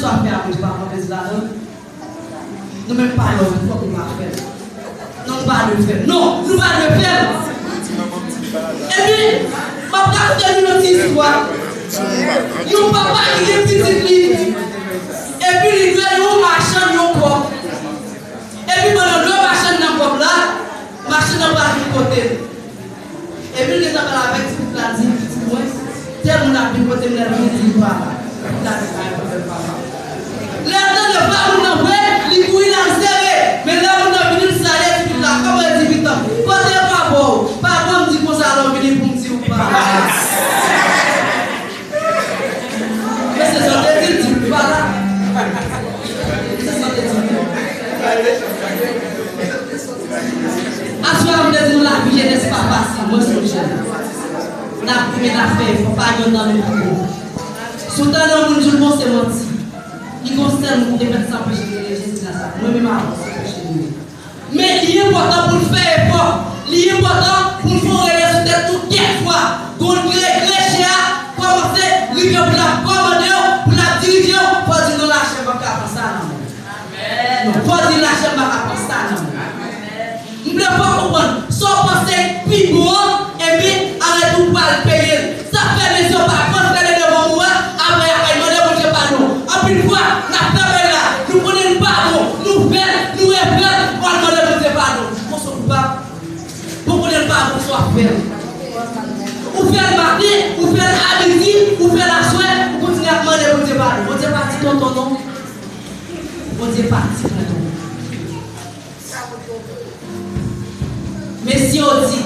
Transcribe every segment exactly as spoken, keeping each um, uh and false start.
pa fè a Bondye pa pran plezi ladan l. Nou menm pa love, fòk nou pa fè l. Non, nou pa dwe fè l. Non, nou pa dwe fè l. Epi, m ap rakonte nou yon ti istwa. Yon papa ki gen pitit li. Epi li dwe yon machann yon kòb. Epi pandan dwe machann nan kòb la, machann nan pral vin kote l. Epi l gentan pale avèk ti pitit la, l di, "Pitit mwen, tèl moun ap vin kote m, lè l vini, di l pa la." Pitit la di, "Pa gen pwoblèm, papa." Lè l tande vwa moun nan vre, li kouri l al sere. Men lè moun nan vini, l salye ti pitit la, kòman l di pitit la, "Kote papa w? Papa m di konsa lè w vini pou m di w pa la." Mesye, sa w te di l, di l pa la. Se sa w te di l. Aswè a, m te di nou lavi jenès pa fasil, mwen se yon jèn. N ap goumen, n ap fè efò, pa gen nan nou pou ou. Si w tande yon moun di l bon, se manti. Li gon sèl moun ki te fèt san peche, li rele Jezi Nazaret. Mwen menm avè w, san peche nou ye. Men li enpòtan pou n fè efò. Li enpòtan pou n fè yon rele sou tèt nou kèk fwa. Gon regle chè a, kòmanse rive pou l ap kòmande w, pou l ap dirije w, fò w di non, lachè m pa ka pran sa nan men w. Non, fò w di lachè m pa ka pran sa nan men w. M vle fè w konprann, sa w panse pi bon an, ebyen, arete ou pral peye l. Sa k fè mesye yo pa transfere devan ou a, apre y ap al mande Bondye padon. Anpil fwa, n ap travay la, nou konnen n pa bon, nou fè l, nou refè l, pou al mande Bondye padon. Ou se koupab. Bon, konnen n pa bon, sa w ap fè l. Ou fè l maten, ou fè l amidi, ou fè l aswè, ou kontinye ap mande Bondye padon. Bondye pa ti tonton non. Bondye pa ti tonton. Mesye yo di,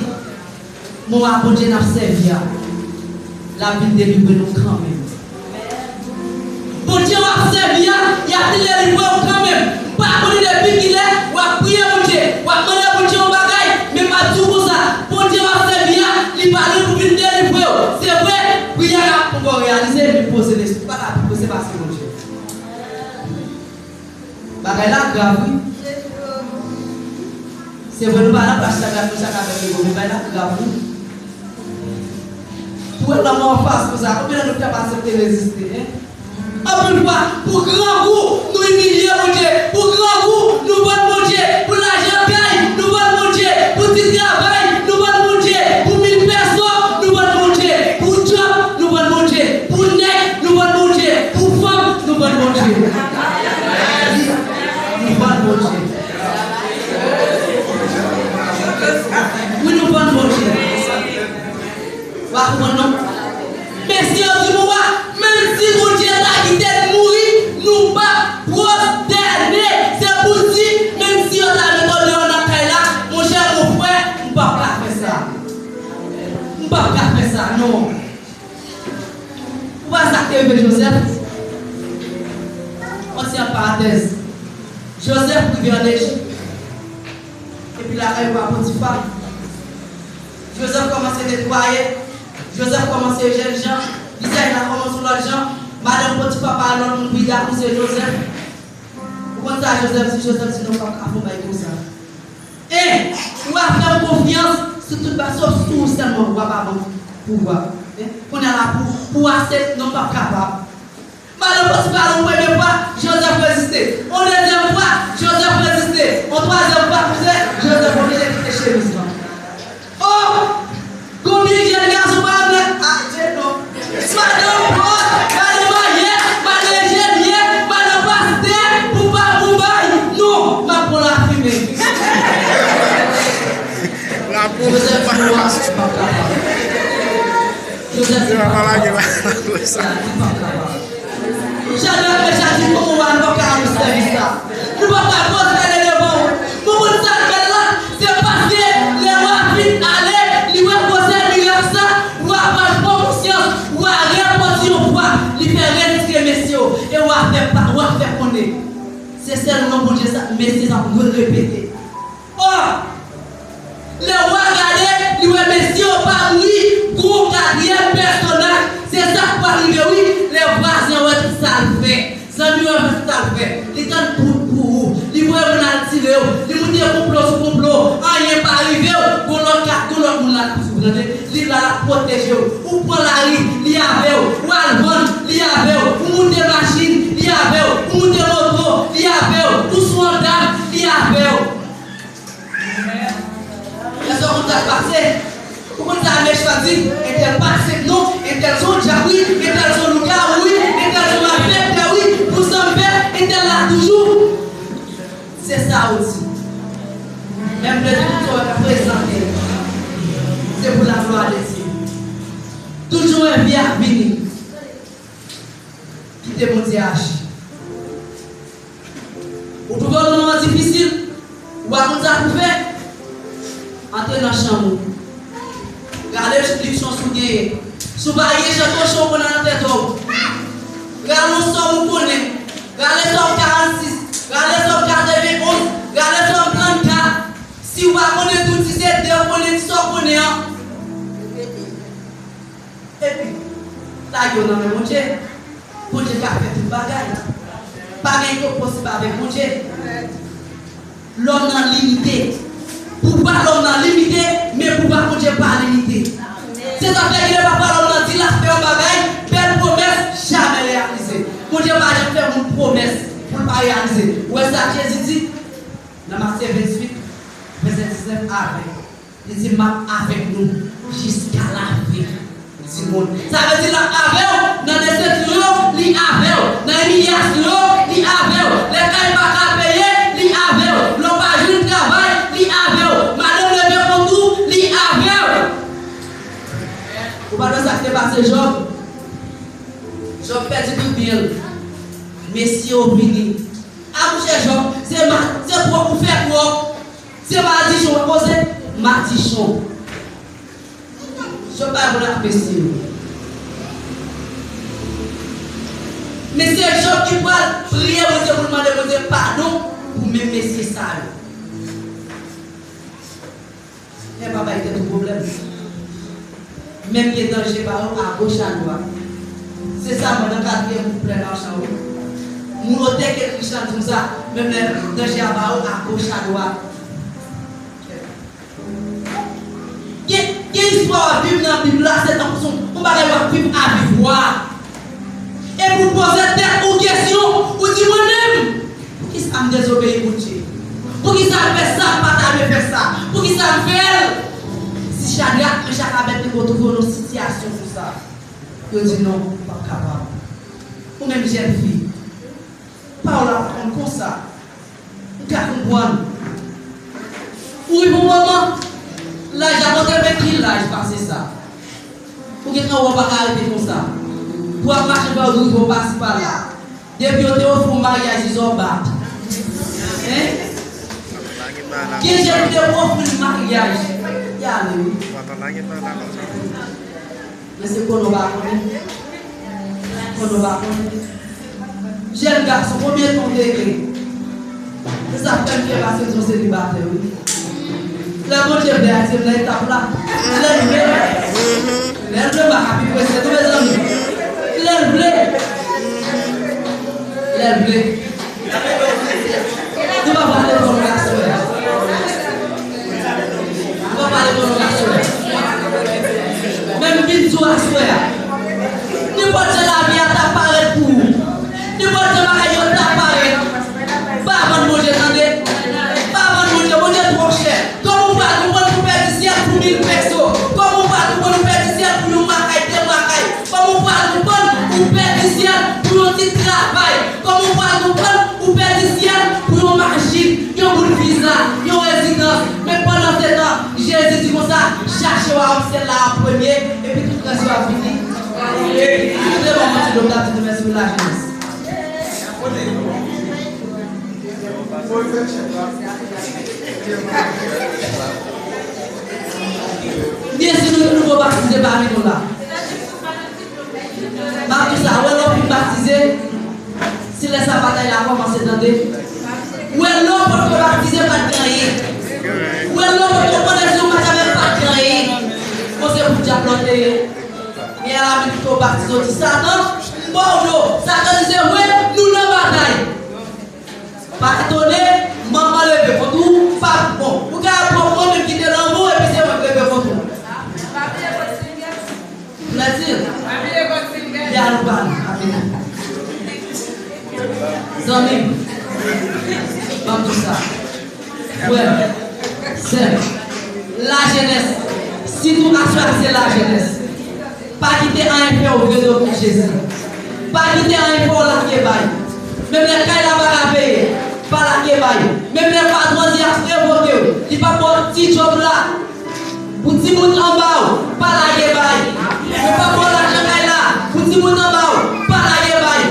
men w a Bondye n ap sèvi a, l ap vin delivre nou kanmenm. Bondye w ap sèvi a, y ap vin delivre w kanmenm. M pa konnen depi kilè w ap priye Bondye, w ap mande Bondye yon bagay, men m ap di w konsa, Bondye w ap sèvi a, li pa lwen pou vin delivre w. Se vre, priyè a ap poko reyalize, men poze lespri, pa ka pi poze pase Bondye. Bagay la grav, wi. Se vre, nou pa nan plas la, gad nou chak avèk ego, men bagay la grav, wi. Pou wè lanmò anfas konsa, konbyen nan nou k ap aksepte reziste, en? Anpil fwa, pou grangou, nou imilye Bondye. Pou grangou, nou vann Bondye. Pou lajan kay, nou vann Bondye. Pou ti travay, nou vann Bondye. Pou mil pèso, nou vann Bondye. Pou djòb, nou vann Bondye. Pou nèg, nou vann Bondye. Pou fanm, nou vann Bondye. Nou vann Bondye. Wi, nou vann Bondye. W a konprann non? Mesye yo di pou w a, menm si Bondye ta kite n mouri, nou p ap pwostène. Se pou di, menm si yo ta met w deyò nan kay la, monchè, mon frè, m p ap ka fè sa. M p ap ka fè sa, non. Ou pa sa k te rive Jozèf? Yon ti ap parantèz. Jozèf rive ann Ejip. Epi lakay wa Potifa. Jozèf kòmanse netwaye. Jozèf kòmanse jèn jan. Lizay la kòmanse yon lòt jan. Madanm Potifa pa lòt moun pou li dakouze Jozèf. Ou konn sa Jozèf di? Jozèf di, "Non, w p ap ka fè yon bagay konsa." E, w a fè m konfyans sou tout bagay, sòf sou ou sèlman, w a pa ban m pouvwa. E, kounye a la pou, pou w a se, non, m p ap kapab. Madanm Potifa, yon premye fwa, Jozèf reziste. Yon dezyèm fwa, Jozèf reziste. Yon twazyèm fwa, kounye a, Jozèf oblije kite chemiz lan. Oh! Konbyen jèn gason pa renmen, ah, Dye non. Madanm pwòp, madanm mayè, madanm enjenyè, madanm pastè, pou pa pou bay. Non, m ap pran lafimen. Jozèf di, "Non, m p ap kapab." Jozèf di, "M p ap kapab." Jozèf di, "M p ap kapab." Chadrak, Mechak, Abèdnego, nou p ap ka al nan sèvis la. Nou p ap ka pwostène devan w. Ou konn sa k bèl la? Se paske lè wa fin ale, li wè gwosè mirak sa, wa pral pran konsyans, wa repanti yon fwa, li fè retire mesye yo, e wa fè pa, wa fè konnen se sèl non Bondye sa, mesye sa pou repete. Ò! Lè wa gade, li wè mesye yo pa mouri, gon katriyèm pèsonaj, se sa k pral rive wi, lè vwazen an wè tout sa l fè, zanmi yo wè tout sa l fè, li tann bout pou ou, li voye moun al tire yo, li moute konplo sou konplo, anyen pa rive w, gon lòt ka, gon lòt moun la k ap sou tande, li la l ap pwoteje w, ou pran lari, li avè w, w al vann, li avè w, ou moute machin, li avè w, Kite Bondye aji. Ou twouve w nan moman difisil, ou pa konn sa pou fè, antre nan chanm ou. Rale liv chans ou genyen. Si w pa gen jan kochon w konnen nan tèt ou. Rale yon sòm ou konnen. Rale sòm karannsis. Rale sòm katrevenonz. Rale sòm trannkat. Si w pa konnen tou, ti se de w konnen, ti sa w konnen an. Epi, lage yo nan men Bondye. Bondye ka fè tout bagay. Pa gen enposib avèk Bondye. Lòm nan limite. Pouvwa lòm nan limite, men pouvwa Bondye pa limite. Se sa k fè gen de pafwa lòm nan di l ap fè yon bagay, bèl pwomès, jamè reyalize. Bondye pa janm fè moun pwomès pou l pa reyalize. Ou wè sa Jezi di? Nan Matye venntuit, vèsè diznèf a ven, li di, "M ap avèk nou jiska lafen di mond." Sa vle di l ap avè w nan desepsyon yo, li avè w. Nan imilyasyon yo, li avè w. Lè kay pa ka peye, li avè w. Lè w pa jwenn travay, li avè w. Madanm leve kont ou, li avè w. Ou pa wè sa k te pase Jòb? Jòb pèdi tout byen l. Mesye yo vini. A monchè Jòb, se ma-, se twòp ou fè twòp. Se madichon, w ap poze madichon. Jòb pa bon ak mesye yo. Men se Jòb ki pral priye Bondye pou l mande Bondye padon pou menm mesye sa yo. Lè pa bay tèt ou pwoblèm. Menm gen danje ba ou agoch adwat. Se sa mwen nan katriyèm kouplè machan wi. Moun otè ke Krishan di m sa, menm lè danje a ba ou agoch adwat. Gen, gen istwa w ap viv nan Bib la, se tankou se yon bagay w ap viv avivwa. Epi w poze tèt ou kesyon, ou di, "Mwen menm, poukisa m dezobeyi Bondye? Poukisa m fè sa m pa ta dwe fè sa? Poukisa m fè l?" Si Chadrak, Mechak avèk Abèdnego twouve w nan sitiyasyon konsa, yo di, "Non, ou p ap kapab." Ou menm jèn fi, pawòl la pa konn konsa. M ka konprann. Ou rive yon moman, laj la monte, men ki laj pase sa? Ou gentan wè w pa ka rete konsa. Pou w ap mache fè w drive w pase pa la. Depi yo te ofri w maryaj, izo bat. Hein? Gen jèn ki te ofri l maryaj. Y ale wi. Men se konnen w pa konnen. Konnen w pa konnen. Jèn gason, konbyen tan w te gen? Se sa k fè m fè pase m se yon selibatè, wi. Lè Bondye vle, a se lè etap la. Lè l vle. Lè l vle, m pa ka pi prese, non, mezanmi. Lè l vle. Lè l vle. Nou pa pale pou nou aswè a. Nou pa pale pou nou aswè a. Men m vin di w aswè a. Nenpòt jan lavi a ta parèt pou ou. Nenpòt jan bagay yo ta parèt. Pa vann Bondye tande. Pa vann Bondye. Bondye twò chè. Kòman w pral konprann pou pèdi syèl pou mil peso? Kòman w pral konprann pou pèdi syèl pou yon makay, de makay? Kòman w pral konprann pou pèdi syèl pou yon ti travay? Kòman w pral konprann ou pèdi syèl pou yon machin, yon bout viza, yon rezidans? Men pandansetan, Jezi di konsa, chache wayòm syèl la an premye, epi tout rès yo ap vini. Koute mwen, mwen ti do, m t ap di nou mèsi pou lajenès. Byen si nou gen nouvo batize pami nou la. M ap di sa, ou wè lè w fin batize, se lè sa batay la kòmanse tande. Ou wè lè w potko batize pa t gen anyen. Ou wè lè w potko pran desizyon pa t avè pa t gen anyen. Bon se pou dyab la w te ye. Men a la menm ki te w batize w di Satan, m ba w do. Satan di se vre, nou nan batay. Pa etone, manman leve kont ou, pa bon. Ou ka pran mwen menm ki te lanmou, epi se mwen k leve kont ou. Plaisir. Li al ou pa al. Amen. Zanmi m, ban m di w sa. Frè m, sè m, lajenès, sitou aswè a se lajenès. Pa kite anyen fè w vire do pou Jezi. Pa kite anyen fè w lage bay. Menm lè kay la pa ka peye, pa lage bay. Menm lè patwon di ap revoke w, li p ap ba w ti djòb la pou timoun anba w, pa lage bay. Yo p ap ba w lajan kay la pou timoun anba w, pa lage bay.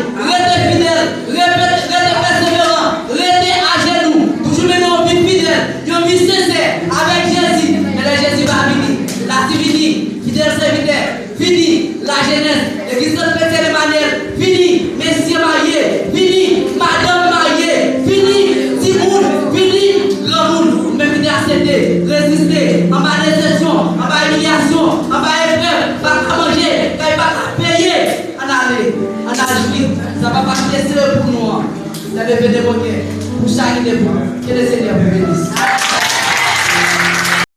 Leve de bòkè pou sa ki te bon. Que le Seigneur vous bénisse.